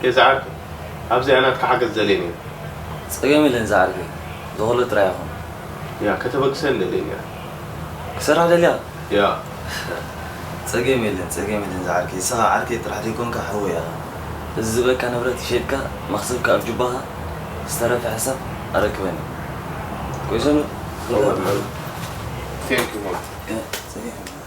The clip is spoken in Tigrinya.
የዝዓርከይ፣ ኣብዚኣ ናትካ ሓገዝ ደልየን እየ። ጸገም የለን ዝዓርከይ፣ ዝኸሎ ጥራይ ይኹን። ያ፣ ከተበግሰን ደልየን እያ። ክሰርሕ ደልያ? ያ። ጸገም የለን፣ ጸገም የለን ዝዓርከይ። ንስኻ ዓርከይ ጥራሕ ዘይኮንካ ሓወይ ኢኻ። እዚ ዝበካ ንብረት ይሸጥካ፣ መኽሰብካ ኣብ ጁባኻ፣ ዝተረፈ ሕሳብ ኣረክበኒ። ኮይሰኑ? Thank you, man. ያ፣ ጸገም የለን።